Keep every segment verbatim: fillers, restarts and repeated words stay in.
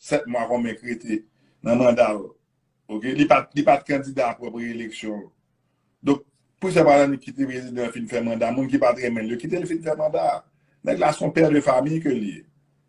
sèt mwa kòm enkrete nan manda l. Oke? Li pa t, li pa t kandida a pwòp reyeleksyon l. Donk, pou sa pa annik kite prezidan fin fè manda, moun ki pa t renmen l, yo kite l fin fè manda a. Nèg la se yon pè de famiy ke l ye.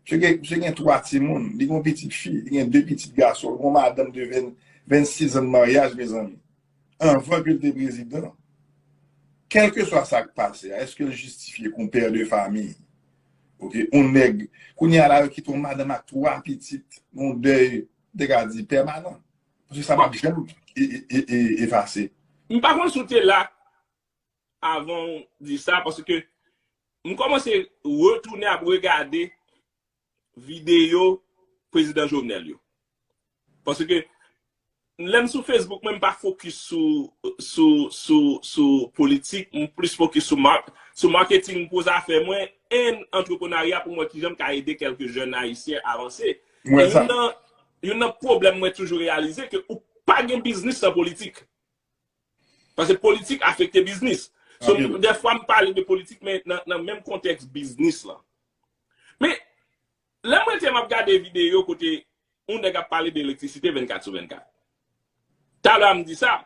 Misye gen, misye gen twa timoun, li gen yon pitit fi, li gen de pitit gason, li gen yon madanm de ven, vennsis an de maryaj, mezanmi. Anvan ke l te prezidan, kèlkeswa sa k pase a, èske l jistifye kon pè de famiy? Oke, yon nèg, kounye a la, yo kite yon madanm ak twa pitit, yon dèy, te ka di, pèmanan. Paske sa p ap janm e, e, e, e, efase. M pa konn si w te la avan w di sa, paske m kòmanse retounen ap regade videyo prezidan Jovenel yo. Paske lè m sou Facebook, mwen, m pa fokis sou, sou, sou, sou politik, m plis fokis sou, mar sou marketing pou zafè mwen, and antreprenarya pou m wè kijan m ka ede kèlke jèn ayisyen avanse. E youn nan, youn nan pwoblèm mwen toujou reyalize ke ou pa gen biznis san politik. Paske politik afekte biznis. So, dèfwa m pale de politik, men nan, nan menm kontèks biznis lan. Men, lè mwen te m ap gade videyo kote yon nèg ap pale de elektrisite vennkat sou vennkat. Talè a m di sa,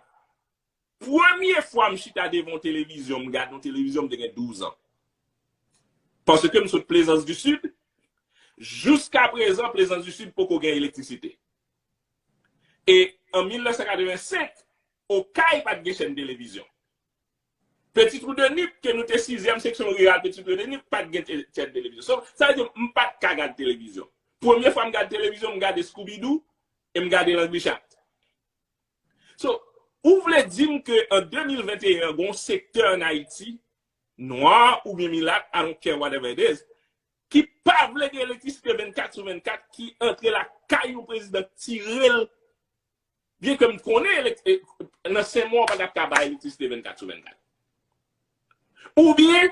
premye fwa m chita devan yon televizyon, m gade yon televizyon, m te gen douz an. Paske m sot Plezans di Sid, jiska prezan, Plezans di Sid poko gen elektrisite. E an mil nèf san katrevensenk, Okay pa t gen chèn televizyon. Petit Trou de Nip, ke nou te sizyèm seksyon riral Petit Trou de Nip, pa t gen te- chèn televizyon. So, sa vle di, m pa t ka gade televizyon. Premye fwa m gade televizyon, m gade Scooby-Doo e m gade Langlichat. So, ou vle di m ke an de mil venteyen an, gen yon sektè ann Ayiti, nwa oubyen milat, I don't care whatever it is, ki pa vle gen elektrisite vennkat sou vennkat, ki antre lakay yon prezidan, tire l, byen ke m konnen elek- e- nan senk mwa, w pa t ap ka bay elektrisite vennkat sou vennkat. Oubyen,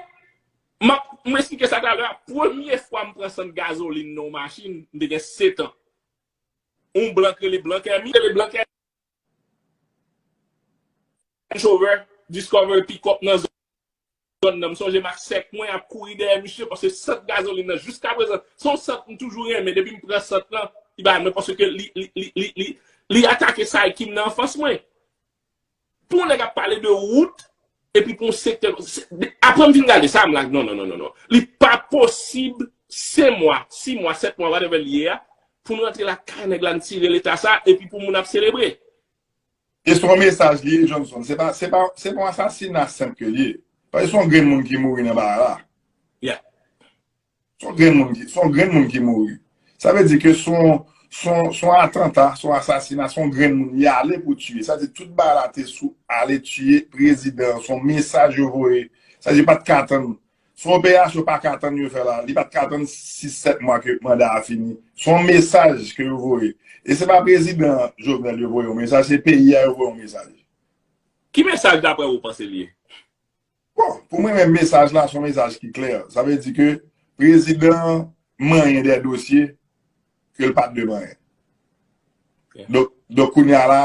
m ap- m esplike sa talè a, premye fwa m pran sant gazolin nan yon machin, m te gen sèt an. Yon blan k rele Blan Kèmi, rele Blan Kèmi. Range Rover, Discovery, pikòp nan zòn nan. M sonje m ak sè mwen ap kouri dèyè misye, paske sant gazolin nan, jiska prezan, se yon sant m toujou renmen. Depi m pran sant lan, li ba mwen, paske li, li, li, li, li, li atake psyche m nan anfans mwen. Pou yon nèg ap pale de wout, epi pou yon sektè, se- de- apre m fin gade sa, m like, non, non, non, non, non. Li pa posib, senk mwa, sis mwa, sèt mwa, whatever li ye a, pou n rantre lakay nèg la, n tire leta sa, epi pou moun ap selebre. E se yon mesaj li ye, Johnson. Se pa, se pa, se pa yon asasina senp ke li ye. Paske se yon grenn moun ki mouri nan bagay la. Yeah. Se yon grenn moun ki, se yon grenn moun ki mouri. Sa vle di ke se yon, se yon, se yon atanta, se yon asasina, se yon grenn moun li ale pou tiye. Sa vle di tout bagay la te sou ale tiye prezidan, se yon mesaj yo voye. Sa vle di pa t ka tann. Se yon operasyon pa ka tann yo fè la. Li pa t ka tann sis, sèt mwa ke manda a fini. Se yon mesaj ke yo voye. E se pa prezidan Jovenel yo voye yon mesaj, se peyi a yo voye yon mesaj. Ki mesaj daprè ou panse li ye? Bon, pou mwen menm, mesaj la se yon mesaj ki klè. Sa vle di ke prezidan an manyen de dosye ke l pa t dwe manyen. Ok. Donk, donk kounye a la,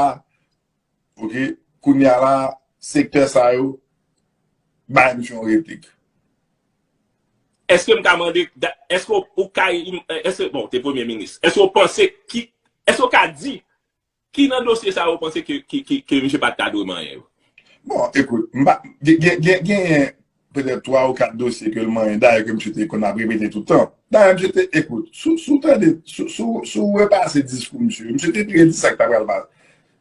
oke, kounye a la, sektè sa yo bay misye yon replik. Èske m ka mande, da- èske ou, ou ka, èske, bon, ou te premye minis, èske ou panse ki, èske ou ka di ki nan dosye sa yo ou panse ke, ke, ke, ke misye pa t ka dwe manyen yo? Bon, ekout, m pa, gen, gen, gen, genyen petèt twa ou kat dosye ke l manyen, dayè ke misye te konn ap repete tout tan. Dayè, misye te, ekout, si w, si w tande, si w, si w, si w repase diskou misye, misye te predi sa k ta pral pa-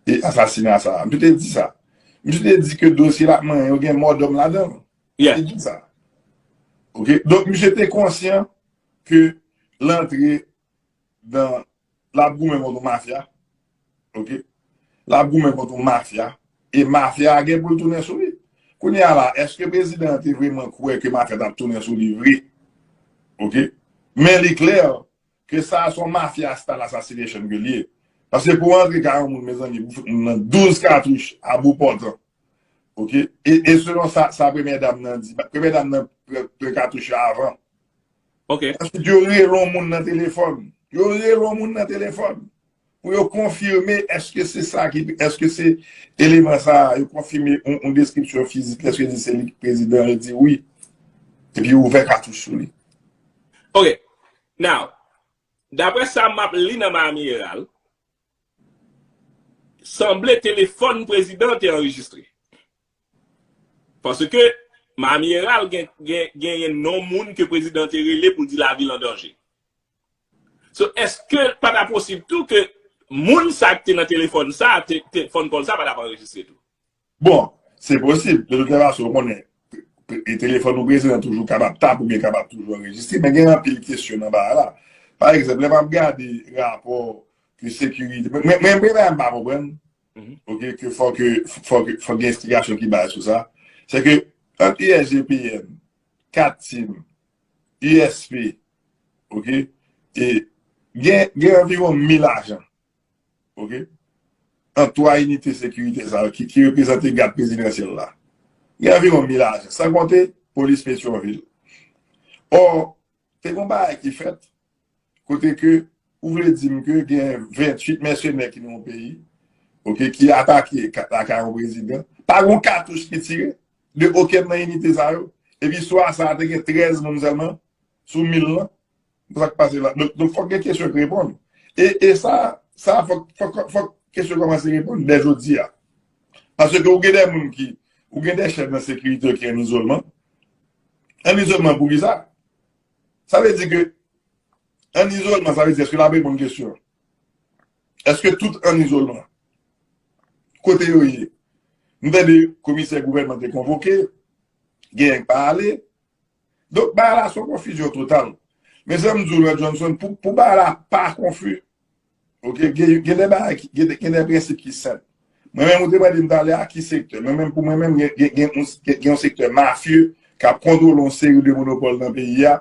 e asasina sa a. Misye te di sa. Misye te di ke dosye l ap manyen yo gen mò dòm ladan l. Yeah. Li di sa. Oke? Donk, misye te konsyan ke l antre nan, l ap goumen kont yon mafya. Oke? L ap goumen kont yon mafya. E mafya a gen pou l tounen sou li. Kounye a la, èske prezidan an te vrèman kwè ke mafya t ap tounen sou li vre? Oke? Men li klè ke sa a se yon mafya style assassination ke l ye. Paske pou w antre kay yon moun, mezanmi, pou w fout moun nan douz katouch a bout pòtan. Oke? E, e selon sa, sa premyè dam nan di, premyè dam nan pran, pran katouch yo avan. Ok. Answit, yo rele yon moun nan telefòn. Yo rele yon moun nan telefòn. Pou yo konfime èske se sa ki, èske se eleman sa a, yo konfime yon, yon deskripsyon fizik, èske di se li ki prezidan, yo di wi. Epi yo ouvè katouch sou li. Ok. Now, Daprè sa m ap li nan Miami Herald, sanble telefòn prezidan te anrejistre. Paske Miami Herald gen, gen, genyen non moun ke prezidan te rele pou l di lavi l an danje. So, èske pa ta posib tou ke moun sa ki te nan telefòn sa, te, te, phone call sa pa t ap anrejistre tou? Bon, se posib. De tout fason, ou konnen, e telefòn ou prezidan toujou kapab tap oubyen kapab toujou anrejistre, men gen anpil kesyon nan bagay la. Pa egzanp, lè m ap gade rapò ke sekirite, mwen, mwen, mwen, mwen pa konprann, oke, ke fò ke, fò ke, fò gen eksplikasyon ki bay sou sa. Se ke ant U S G P N, kat Tim, U S P, oke, e gen, gen anviwon mil ajan, oke, an twa inite sekirite sa yo ki, ki reprezante gad prezidansyèl la. Gen anviwon mil ajan, san konte polis Petyonvil. Ò, te gon bagay ki fèt, kote ke ou vle di m ke gen venntuit mèsenè ki nan yon peyi, oke, ki atake ka- lakay yon prezidan, pa gon katouch ki tire de okenn nan inite sa yo. Epi swa sa a te gen trèz moun sèlman sou mil lan. Sa k pase la? Donk, donk fòk gen kesyon k reponn. E, e sa, sa fòk, fòk, fòk kesyon kòmanse reponn dè jodi a. Paske ou gen de moun ki, ou gen de chèf nan sekirite ki an izolman. An izolman pou ki sa? Sa vle di ke an izolman, sa vle di èske l ap reponn kesyon? Èske tout an izolman? Kote yo ye? M tande komisè gouvènman te konvoke, genyen k pa ale. Donk, bagay la se yon konfizyon total. Men sa m di w la, Johnson, pou, pou bagay la pa konfi, oke, gen, gen de bagay, ki- gen, de- gen de prensip ki senp. Mwen menm, ou te mande m talè a ki sektè. Mwen menm, pou mwen menm, gen, gen, gen, yon- gen, gen yon sektè mafye k ap kontwole yon seri de monopòl nan peyi a,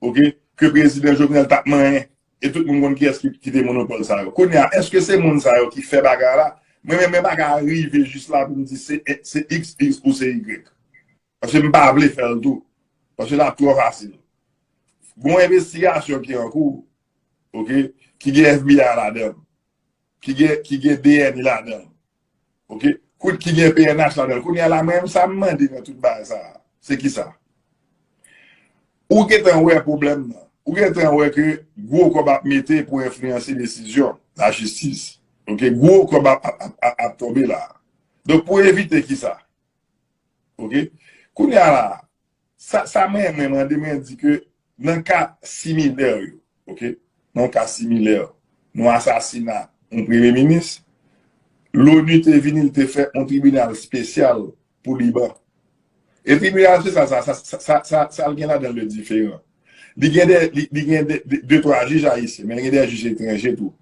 oke, ke prezidan Jovenel t ap manyen. E tout moun konn kiyès ki, ki te monopòl sa yo. Kounye a, èske se moun sa yo ki fè bagay la? Mwen menm, mwen pa ka rive jis la pou m di se, se X, X ou se Y. Paske m pa vle fè l tou. Paske l ap twò fasil. Gon envestigasyon ki an kou, oke, ki gen F B I ladan l, ki gen, ki gen D N I ladan l, oke, kou- ki gen P N H ladan l. Kounye a la, mwen menm, sa m mande nan tout bagay sa a, se ki sa? Ou gentan wè pwoblèm nan. Ou gentan wè ke gwo kòb ap mete pou enfliyanse desizyon lajistis. Oke, gwo kòb ap, ap, ap, ap, ap tonbe la. Donk, pou evite ki sa? Oke? Kounye a la, sa, sa mwen, mwen mande, mwen di ke nan ka similè yo, oke? Nan yon ka similè, nan asasina yon premye minis, loni te vini, li te fè yon tribinal espesyal pou Liban. E tribinal espesyal sa, sa, sa, sa, sa, sa l gen ladan l de diferan. Li gen de, li, li gen de, de, de twa jij ayisyen, men li gen de jij etranje tou.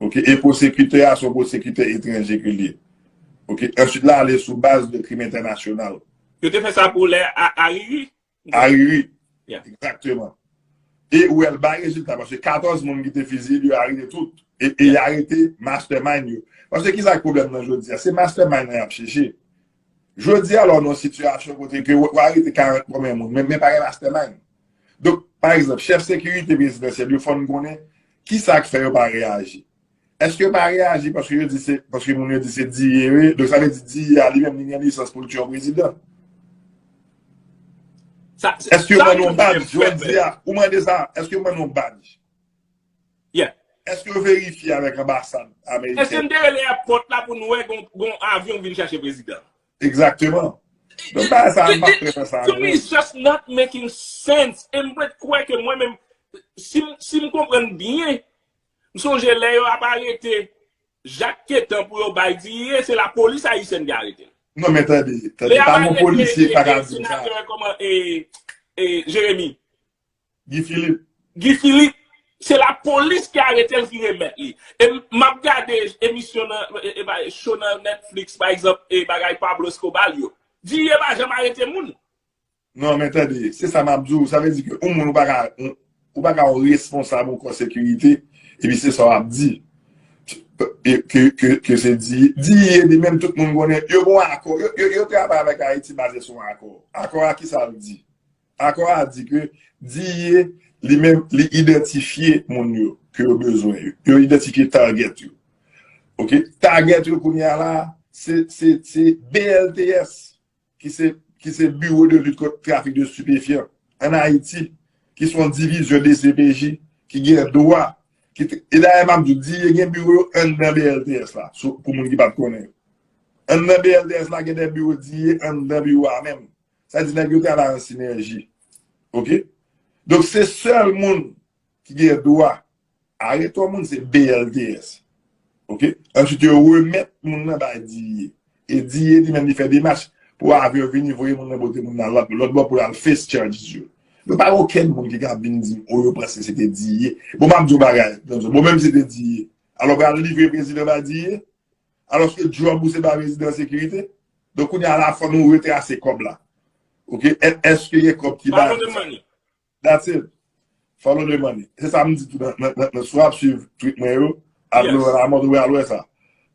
Oke? E pwosekitè a, se yon pwosekitè etranje ke l ye. Oke? Answit, l ale sou baz de krim entènasyonal. Yo te fè sa pou lè a- Hariri? Hariri. Yeah. Egzakteman. E ou wè l bay rezilta, paske katòz moun ki te fiziye, yo arete tout. E, e y arete mastermind yo. Paske ki sa k pwoblèm nan jodi a? Se mastermind nan y ap chèche. Jodi a, lè w nan yon sitiyasyon kote ke w w arete karant premye moun, men, men pa gen mastermind. Donk, pa egzanp, chèf sekirite prezidansyèl yo, fò n konnen ki sa k fè yo pa reyaji. Èske yo pa reyaji paske yo di se, paske moun yo di se D E A, wi? Donk, sa vle di D E A li menm, li gen lisans pou l tiye yon prezidan. Sa- Èske yo sa ban nou nou yon badj? fè- Jodi a, ou mande sa, èske yo ban nou yon badj? Yeah. Èske yo verifye avèk anbasad Èske n amerikèn? Te rele èpòt la pou n wè gon, gon avyon vin chache prezidan? Egzakteman. Donk, bagay sa, m pa prè nan sa, To me, non. It's just not making sense. E m pwet kwè ke mwen menm, si, m- si m konprann byen, m sonje lè yo ap arete Jacques Quentin pou yo bay D E A, se lapolis ayisyèn ki arete l. Non, men tande, Lè tande, y ap pa gon arete polisye ki pa ka e, di m sa. Senatè, kòman, e, e, Jeremi. Guy Philippe. Guy Philippe, se lapolis ki arete l, ki remèt li. E m- m ap gade emisyon nan, e, e, ba- show nan Netflix, pa egzanp, e bagay Pablo Escobar yo. D E A pa janm arete moun. Non, men tande, se sa m ap di w. Sa vle di ke yon moun ou pa ka, ou, ou pa ka yon responsab yon kò sekirite, epi se sa w ap di. E ke, ke, ke se D E A, D E A li menm tout moun konnen, yo gon akò, yo, yo, yo travay avèk Ayiti baze sou yon akò. Akò a ki sa l di? Akò a di ke D E A li menm li idantifye moun yo ke yo bezwen yo. Yo idantifye target yo. Oke? Target yo kounye a la, se, se, se B L T S, ki se, ki se Bureau de Lutte contre Trafic de Stupéfiants an Ayiti, ki se yon divizyon D C P J, ki gen dwa ki te- e dayè m ap di w, DIE gen biwo yo anndan B L T S la, sou- pou moun ki pa t konnen yo. Anndan B L T S la, gen de biwo DIE anndan biwo a menm. Sa di nèg yo travay an sinèji. Oke? Donk, se sèl moun ki gen dwa arete yon moun, se B L T S. Oke? Answit, yo remèt moun nan bay DIE. E DIE li menm li fè demach pou avyon vini voye moun nan pote moun nan lòt, lòt bò pou l al face charges yo. Yo pa gen okenn moun ki ka vin di m, o, yo panse se te DIE. Bon, m ap di yon bagay. Bon, menm si se te DIE. Alò, pral livre prezidan bay DIE? Alòske djòb ou se ba prezidan sekirite? Donk, kounye a la, fò nou retrase kòb la. Oke? È- Èske gen kòb ki ba Follow the money. That's it. Follow the money. Se sa m di tou nan, nan, nan, nan si w ap swiv tweet mwen yo, ap Yes. Lora Lamothe, ou pral wè sa.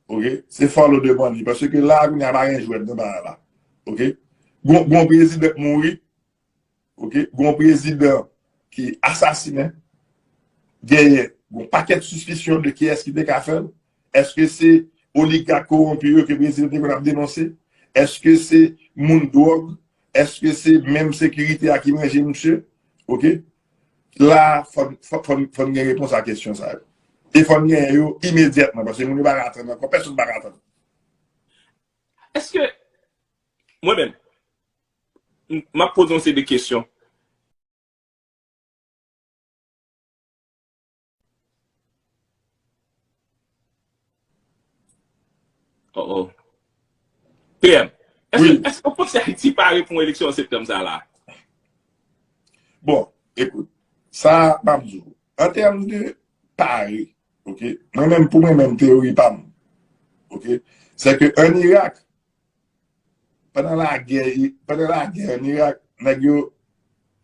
Oke? Se follow the money. Paske la, kounye a pa gen jwèt nan bagay la. Oke? Gon, gon prezidan k mouri. Oke? Gon prezidan ki asasinen. Genyen, gon pakèt sispisyon de kiyès ki te ka fè l. Èske se oligak kowonpi yo ke prezidan te konn ap denonse? Èske se moun dwòg? Èske se menm sekirite a ki manje misye? Oke? La, fò n- fò- fò n- fò n gen repons a kesyon sa yo. E fò n gen yo imedyatman, paske moun yo pa ka tann ankò. Pèsonn pa ka tann. Èske, mwen menm, m- m ap poze yon seri de kesyon. Oh, oh. P M, èske, Wi. Èske w panse Ayiti pare pou yon eleksyon an septanm sa la? Bon, ekout, sa m ap di w, an tèm de pare, oke, mwen menm, pou mwen menm, teyori pa m, oke, se ke an Irak, pandan lagè, pandan lagè an Irak, nèg yo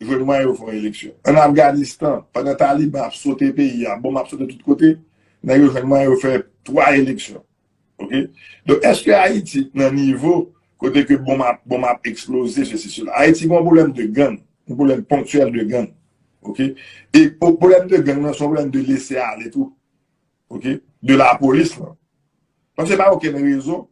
jwenn mwayen yo fè yon eleksyon. An Afganistan, pandan Taliban ap sote peyi a, bonm ap sote tout kote, nèg yo jwenn mwayen yo fè twa eleksyon. Oke? Donk, èske Ayiti nan nivo kote ke bonm ap, bonm ap eksploze, sesi, sela? Ayiti gen yon pwoblèm de gang, yon pwoblèm ponktyèl de gang. Oke? E pwoblèm de gang nan, se yon pwoblèm de lese ale tou. Oke? De lapolis lan. Paske pa okenn rezon.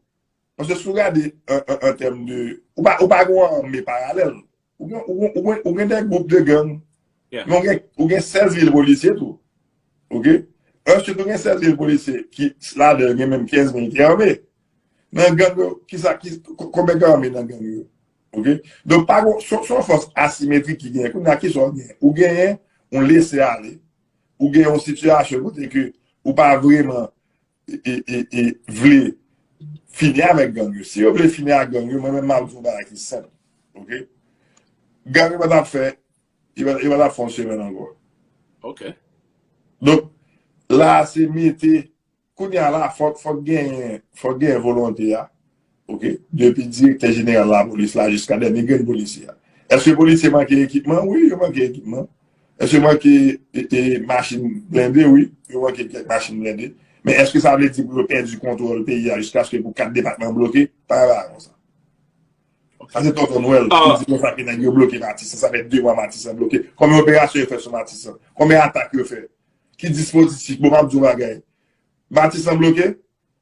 Paske si w gade an, an, an tèm de, ou pa, ou pa gen yon ame paralèl. Ou gen, ou, ou gen, ou gen de gwoup de gang. Yeah. Men ou gen, ou gen sèz mil polisye tou. Oke? Answit, ou gen sèz mil polisye ki, ladan yo gen menm kenz mil ki ame. Nan gang yo, kisa, ki, ko- konbyen ki ame nan gang yo? Oke? Donk, pa gon, se se yon fòs asimetrik ki genyen. Kounye a, kisa w genyen? Ou genyen yon lese ale. Ou genyen yon sitiyasyon kote ke ou pa vrèman e, e, e, e vle fini avèk gang yo. Si yo vle fini ak gang yo, mwen menm m ap di yon bagay ki senp. Oke? Gang yo pa t ap fè, yo pa, yo pa t ap fè yon semèn ankò. Oke. Donk, la, se mete, kounye a la, fòk, fòk genyen, fòk genyen volonte a. Oke? Depi direktè jeneral lapolis la jiska dènye grenn polisye a. Èske polisye manke ekipman? Wi, yo manke ekipman. Èske yo manke e, e, machin blende? Wi, yo manke kèk machin blende. Men èske sa vle di pou yo pèdi kontwòl peyi a jiskaske pou kat depatman bloke? Pa gen bagay konsa. Sa se Tonton Nwèl ki di konsa ke nèg yo bloke Matisan. Sa fè de mwa Matisan bloke. Konbyen operasyon yo fè sou Matisan? Konbyen atak yo fè? Ki dispozitif? Bon, m ap di w bagay. Matisan bloke,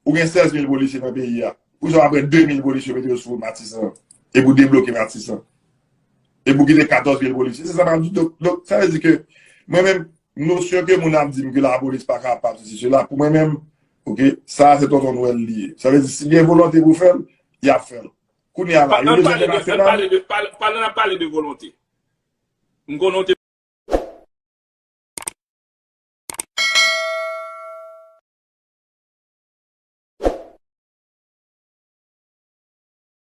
ou gen sèz mil polisye nan peyi a. Pou sa w ap pran de mil polisye mete yo sou wout Matisan an. E pou debloke Matisan. E pou kite katòz mil polisye. Se sa m ap di. Donk, donk, sa vle di ke mwen menm, nosyon ke moun ap di m ke lapolis pa kapab, sesi, sela, pou mwen menm, oke, sa se Tonton Nwèl li ye. Sa vle di, si gen volonte pou fè l, y ap fè l. Kounye a la, yo bezwen fè nasyonal. Pandan n ap pale de, pandan n ap pale de volonte, m konnen w te